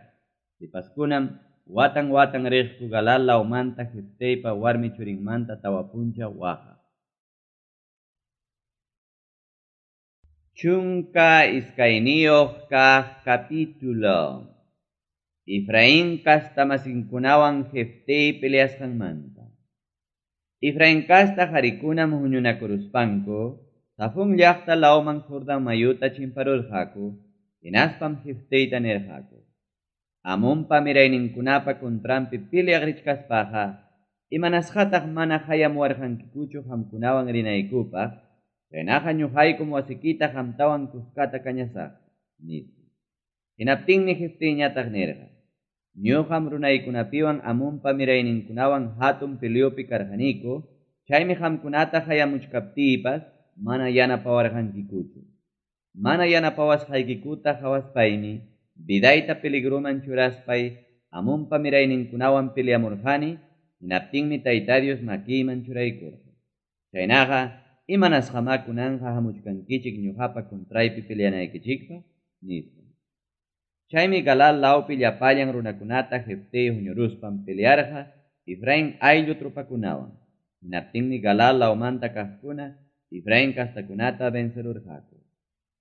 Sipaskunam watan-watan riqku Galaad lawmanta Jefteypa warmi churinmanta tawa punchaw waqaq. 12 kaq capítulo. Efraín castamasinkunawan Jeftey peleasqanmanta. Efraín casta qarikunam huñunakuruspanku Zafón llaqta lawman Jordán mayuta chimparurqaku, hinaspam Jefteyta nirqaku, Amonpa mirayninkunapa contranpi peleaq richkaspaqa, imanasqataq mana qayamuwarqankikuchu qamkunawan rinaykupaq? Chaynaqa ñoqaykum wasikita qamtawan kuskata kañasaqku, nispa. Hinaptinmi Jefteyñataq nirqa, Ñoqam runaykunapiwan Amonpa mirayninkunawan hatun peleopi karqaniku, chaymi qamkunata qayamuchkaptiypas mana yanapawarqankikuchu. Mana yanapawasqaykikuta qawaspaymi vidayta peligroman churaspay Amonpa mirayninkunawan peleamurqani, hinaptinmi Tayta Dios makiyman churaykurqa. Chaynaqa, imanasqamá kunanqa hamuchkankichik ñoqapa contraypi peleanaykichikpaq? nispa. Chaymi Galaad lawpi llapallan runakunata Jeftey huñuruspan pelearqa Efraín ayllu tropakunawan. Hinaptinmi Galaad lawmanta kaqkuna Efraín castakunata vencerurqaku.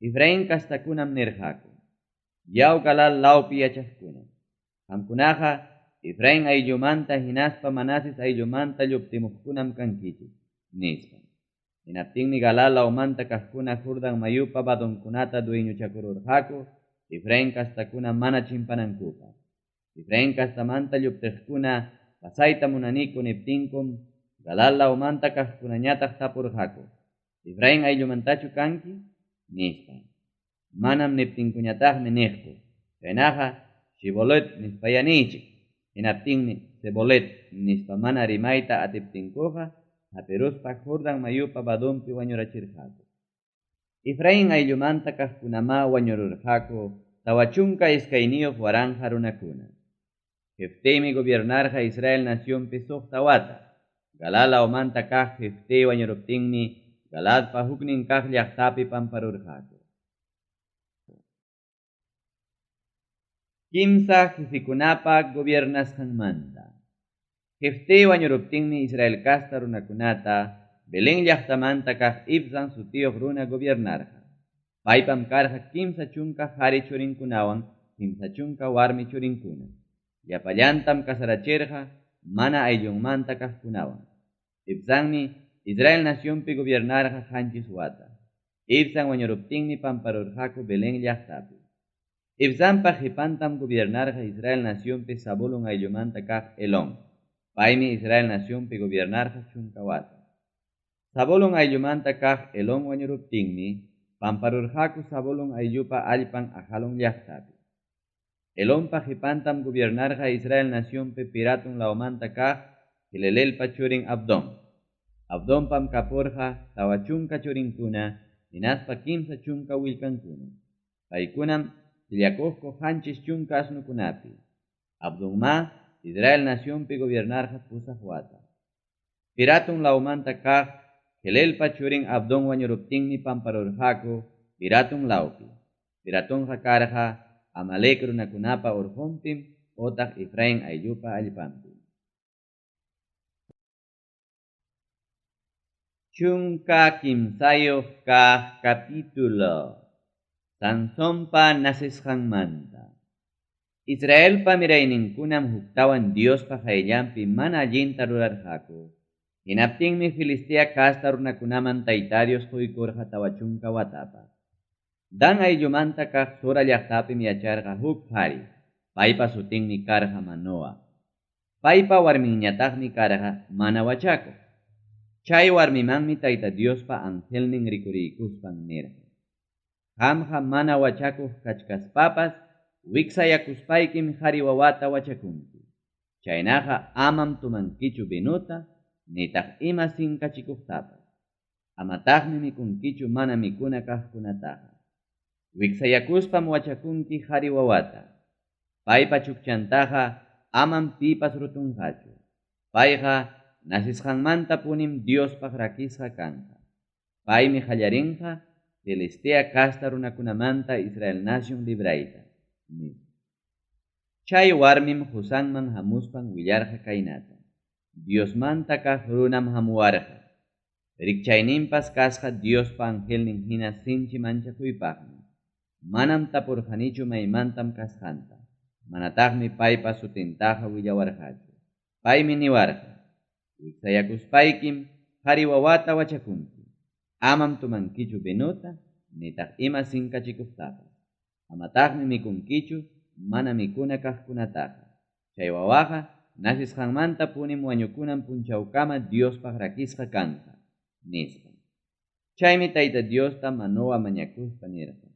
Efraín castakunam nirqaku, Yaw Galaad lawpi yachaqkuna, qamkunaqa Efraín ayllumanta hinaspa Manases ayllumanta lluptimuqkunam kankichik, nispa. Hinaptinmi Galaad lawmanta kaqkuna Jordan mayupa vadonkunata dueñochakururqaku Efrain castakuna mana chimpanankupaq. Efrain castamanta lluptiqkuna pasayta munaniku niptinkum Galaad lawmanta kaqkunañataq tapurqaku, Efrain ayllumantachu kanki? nispa. Manam niptinkuñataqmi niqku, Chaynaqa Shibolet nispayá niychik. Hinaptinmi Sebolet nispa mana rimayta atiptinkuqa hapiruspa Jordan mayupa vadonpi wañurachirqaku. Efrain ayllumanta kaqkunamá wañururqaku 42,000 runakuna. Jefteymi gobiernarqa Israel nacionpi soqta wata. Galaad lawmanta kaq Jeftey wañuruptinmi Galaadpa huknin kaq llaqtapi pamparurqaku. Kimsa jefekunapa gobiernasqanmanta. Jeftey wañuruptinmi Israel casta runakunata Belén llaqtamanta kaq Ibzan sutiyuq runa gobiernarqa. Paypam karqa 30 qari churinkunawan 30 warmi churinkuna. Llapallantam casarachirqa mana ayllunmanta kaqkunawan. Ibzanmi Israel nacionpi gobiernarqa 7 wata. Ibzan wañuruptinmi pamparurqaku Belén llaqtapi. Ibzanpa qepantam gobiernarqa Israel nacionpi Zabulón ayllumanta kaq Elón. Paymi Israel nacionpi gobiernarqa 10 wata. Zabulón ayllumanta kaq Elón wañuruptinmi pamparurqaku Zabulón ayllupa allpan Ajalón llaqtapi. Elonpa qepantam gobiernarqa Israel nacionpi Piratón lawmanta kaq Hilelelpa churin Abdón. Abdonpam kapurqa 40 churinkuna hinaspa 30 willkankuna. Paykunam sillakuqku 70 asnokunapi. Abdonmá Israel nacionpi gobiernarqa 8 wata. Piratón lawmanta kaq Helelpa churin Abdón wañuruptinmi pamparurqaku Piratón lawpi. Piratonqa karqa Amalec runakunapa orqonpim otaq Efraín ayllupa allpanpim. 13 kaq capítulo. Sansonpa nacesqanmanta. Israelpa mirayninkunam huktawan Diospa qayllanpi mana allinta rurarqaku. Hinaptinmi Filistea casta runakunaman Tayta Dios qoykurqa 40 watapaq. Dan ayllumanta kaq Zora llaqtapim yacharqa huk qari, paypa sutinmi karqa Manoa. Paypa warminñataqmi karqa mana wachakuq. Chay warmimanmi Tayta Diospa angelnin rikuriykuspan nirqa: Qamqa mana wachakuq kachkaspapas wiksayakuspaykim qari wawata wachakunki. Chaynaqa amam tomankichu vinota nitaq ima sinkachikuqtapas. Amataqmi mikunkichu mana mikuna kaqkunataqa. Wiksayakuspam wachakunki qari wawata. Paypa chukchantaqa amam pipas rutunqachu. Payqa nacesqanmantapunim Diospaq rakisqa kanqa. Paymi qallarinqa Filistea casta runakunamanta Israel nacion librayta, nispa. Chay warmim qosanman hamuspan willarqa kaynata: Diosmanta kaq runam hamuwarqa. Rikchayninpas kasqa Diospa angelnin hina sinchi manchakuypaqmi. Manam tapurqanichu maymantam kasqanta, manataqmi paypa sutintaqa willawarqachu. Paymi niwarqa: Wiksayakuspaykim qari wawata wachakunki. Amam tomankichu vinota nitaq ima sinkachikuqtapas. Amataqmi mikunkichu mana mikuna kaqkunataqa. Chay wawaqa nacesqanmantapunim wañukunan punchawkama Diospaq rakisqa kanqa, nispa. Chaymi Tayta Diosta Manoa mañakuspa nirqa: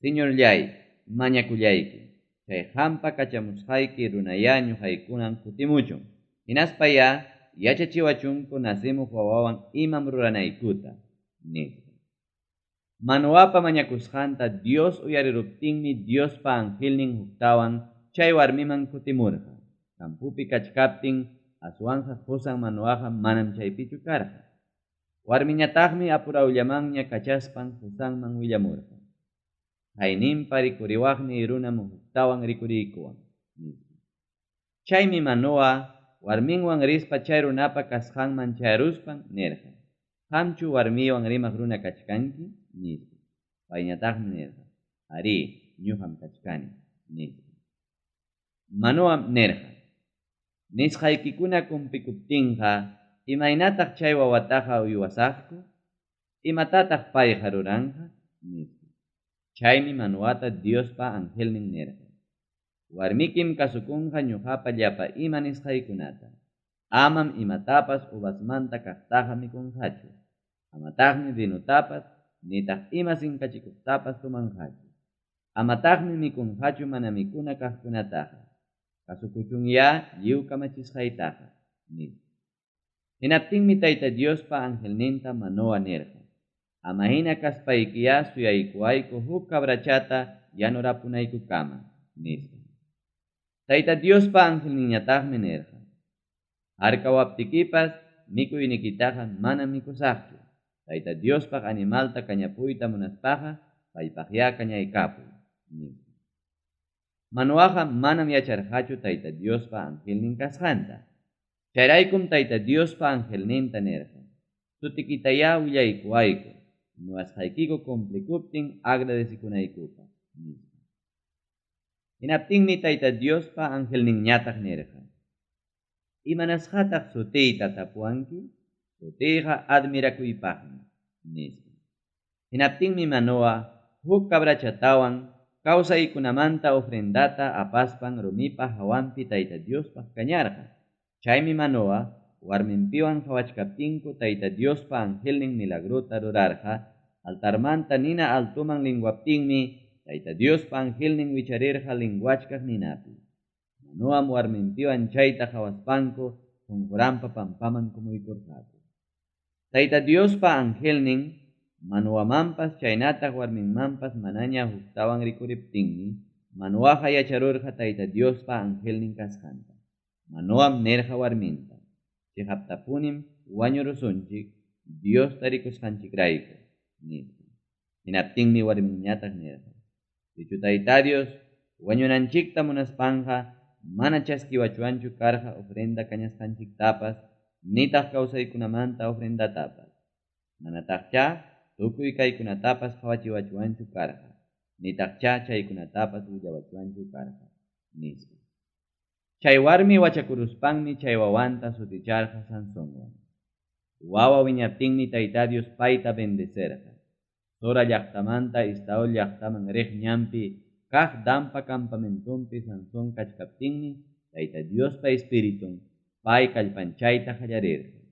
Señorlláy, mañakullaykim, chay qampa kachamusqayki runayá ñoqaykunan kutimuchun, hinaspayá yachachiwachunku nacemuq wawawan imam ruranaykuta, nispa. Manoapa mañakusqanta Dios uyariruptinmi Diospa angelnin huktawan chay warmiman kutimurqa. Campopi kachkaptin aswanqa qosan Manoaqa manam chaypichu karqa. Warmiñataqmi apurawllamanña kachaspan qosanman willamurqa: Qayninpa rikuriwaqniy runam huktawan rikuriykuwan, nispa. Chaymi Manoa warminwan rispa chay runapa kasqanman chayaruspan nirqa: Qamchu warmiywan rimaq runa kachkanki? nispa. Payñataqmi nirqa: Arí, ñoqam kachkani, nispa. Manoam nirqa: Nisqaykikuna cumplikuptinqa, imaynataq chay wawataqa uywasaqku? Imatataq payqa ruranqa? nispa. Chaymi Manoata Diospa angelnin nirqa: Warmikim kasukunqa ñoqapa llapa ima nisqaykunata. Amam imatapas uvasmanta kaqtaqa mikunqachu. Amataqmi vinotapas nitaq ima sinkachikuqtapas tomanqachu. Amataqmi mikunqachu mana mikuna kaqkunataqa. Kasukuchunyá lliw kamachisqaytaqa, nispa. Hinaptinmi Tayta Diospa angelninta Manoa nirqa: Ama hina kaspaykiyá suyaykuwayku huk cabrachata yanurapunaykukama, nispa. Tayta Diospa angelninñataqmi nirqa: Harkawaptikipas mikuynikitaqa manam mikusaqchu. Tayta Diospaq animalta kañapuyta munaspaqa paypaqyá kañaykapuy, nispa. Manoaqa manam yacharqachu Tayta Diospa angelnin kasqanta. Chayraykum Tayta Diospa angelninta nirqa: Sutikitayá willaykuwayku, niwasqaykiku cumplikuptin agradecekunaykupaq, nispa. Hinaptinmi Tayta Diospa angelninñataq nirqa: Imanasqataq sutiyta tapuwanki? Sutiyqa admirakuypaqmi, nispa. Hinaptinmi Manoa huk cabrachatawan kawsaykunamanta ofrendata apaspan rumipa hawanpi Tayta Diospaq kañarqa. Chaymi Manoa warminpiwan qawachkaptinku Tayta Diospa angelnin milagrota rurarqa. Altarmanta nina altoman linguaptinmi Tayta Diospa angelnin wicharirqa linguachkaq ninapi. Manoam warminpiwan chayta qawaspanku qonqoranpa pampaman kumuykurqaku. Tayta Diospa angelnin Manoamanpas chaynataq warminmanpas manaña huktawan rikuriptinmi Manoaqa yacharurqa Tayta Diospa angelnin kasqanta. Manoam nirqa warminta: Cheqaptapunim wañurusunchik Diosta rikusqanchikrayku, nispa. Hinaptinmi warminñataq nirqa: Sichu Tayta Dios wañunanchikta munaspanqa mana chaskiwachwanchu karqa ofrenda kañasqanchiktapas nitaq kawsaykunamanta ofrendatapas. Manataqchá tukuy kaykunatapas qawachiwachwanchu karqa, nitaqchá chaykunatapas willawachwanchu karqa, nispa. Chay warmi wachakuruspanmi chay wawanta suticharqa Sansonwan. Wawa wiñaptinmi Tayta Dios payta bendecerqa. Zora llaqtamanta Estaol llaqtaman riq ñanpi kaq Danpa campamentonpi Sansón kachkaptinmi Tayta Diospa Espiritun pay kallpanchayta qallarirqa.